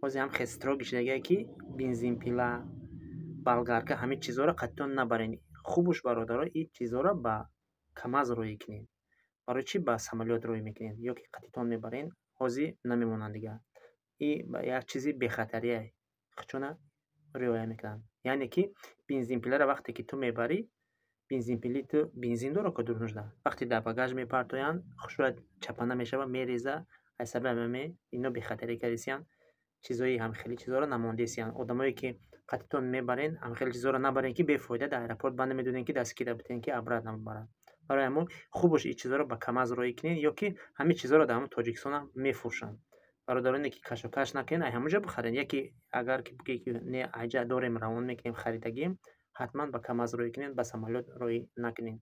Ҳозир ҳам хел строго шидагие, ки бензопила, болгарка, ҳамин чизҳоро қатитон набарен. Хубуш, бародаро, ин чизҳоро ба КамАЗ роҳӣ кунед. Барои чӣ ба самолёт роҳӣ мекунед ё ки қатитон мебарен? Ҳозир намемонанд дигар. И як чизи бехатарие, хучона риоя мекунанд. Яъне ки бензопиларо вақте ки ту мебарӣ, бензопили ту бензин дорад ко дурнужда, вақте дар багаж мепартоянд, хушрояд чапана мешава, мереза. Аз сабаби ҳаме ино бехатарӣ кардисиянд. Чизҳои ҳамхели чизҳоро намондесиянд. Одамое ки қатитон мебарен, ҳамхели чизҳоро набарен, ки бефоида дар аэропорт ба намедонем, ки дастгира битен, ки обратно бибаранд. Барои ҳамон хубуш ин чизҳоро ба КамАЗ роҳӣ кунед ё ки ҳамин чизҳоро дар ҳамон Тоҷикистонам мефурӯшанд. Бародароне ки кашокаш накунед, ай ҳамон ҷо бихаред. Яке агар ки бигӯед, ки не, айҷа дорем, равон мекунем, харидагием, ҳатман ба КамАЗ роҳӣ кунед, ба самолёт роҳӣ накунед.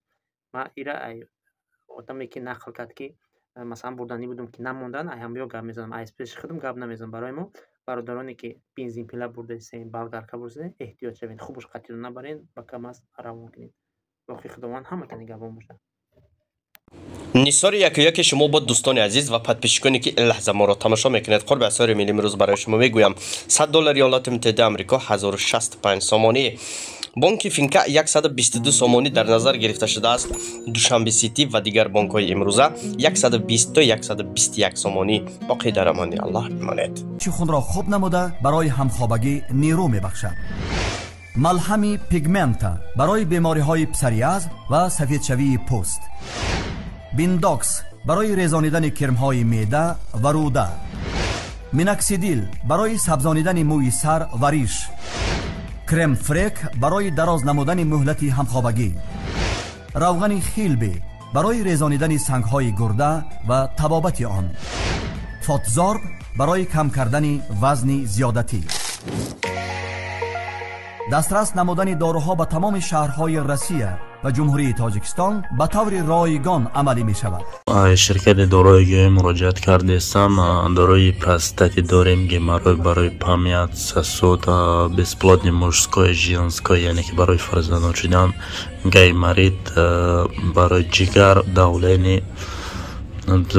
Ман ира ай одаме ки нақл кард, ки масалан бурданӣ будум, ки намондан, ай ҳамё гап мезанам, аз пеши худам гап намезанам. Барои мо, бародароне ки бензопила бурдасен, болгарка бурдасен, эҳтиёт шавед. Хубуш қатиро набарен, ба КамАЗ равон кунед. Боқи Худованд ҳаматон нигаҳбон бошад. Нисори якуяки шумо бо дӯстони азиз ва подписчиконе, ки ин лаҳза моро тамошо мекунед, қурби асъори милли имрӯз барои шумо мегӯям: 100 доллари Иёлоти Муттаҳидаи Амрико 1065 сомонӣ, бонки Финка 122 сомонӣ дар назар гирифта шудааст. Душанбе Сити ва дигар бонкҳои имрӯза 120 то 121 сомонӣ. Боқӣ дар амони Аллоҳ бимонед. Чӣ хунро хуб намуда, барои ҳамхобагӣ нерӯ мебахшад. Малҳами Пигмента барои бемориҳои псориаз ва сафедшавии пӯст. Биндокс барои резонидани кирмҳои меъда ва рӯда. Миноксидил барои сабзонидани мӯи сар ва риш. Крем Фрек барои дароз намудани муҳлати ҳамхобагӣ. Равғани Хилби барои резонидани сангҳои гурда ва табобати он. Фотзорб барои кам кардани вазни зиёдатӣ. Дастрас намудани доруҳо ба тамоми шаҳрҳои Россия ва Ҷумҳурии Тоҷикистон ба таври ройгон амалӣ мешавад. Ширкати дорои гиёҳӣ муроҷиат кардестам. Дорои простатит дорем, геморрой, барои память, сосуд, бесплодный мужской, женской, яъне ки барои фарзандон шудан, гайморит, барои ҷигар, давление,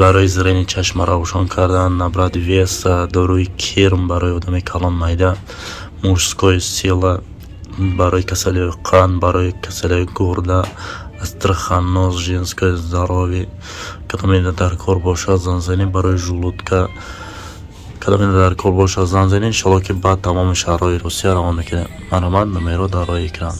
барои зрение, чашма равшон кардан, набрать вес, доруи кирм барои одами калон, майда, мужской сила, барои касалиҳои қанд, барои касалиҳои гурда, трихоноз, женское здоровье. Кадоме дар кор бошад, занзанӣ, барои желудка, кадоме дар кор бошад, занзанӣ. Иншалло, ки баъд тамоми шаҳрҳои Русия равон мекунем. Марҳамат, номеро дар рои экран.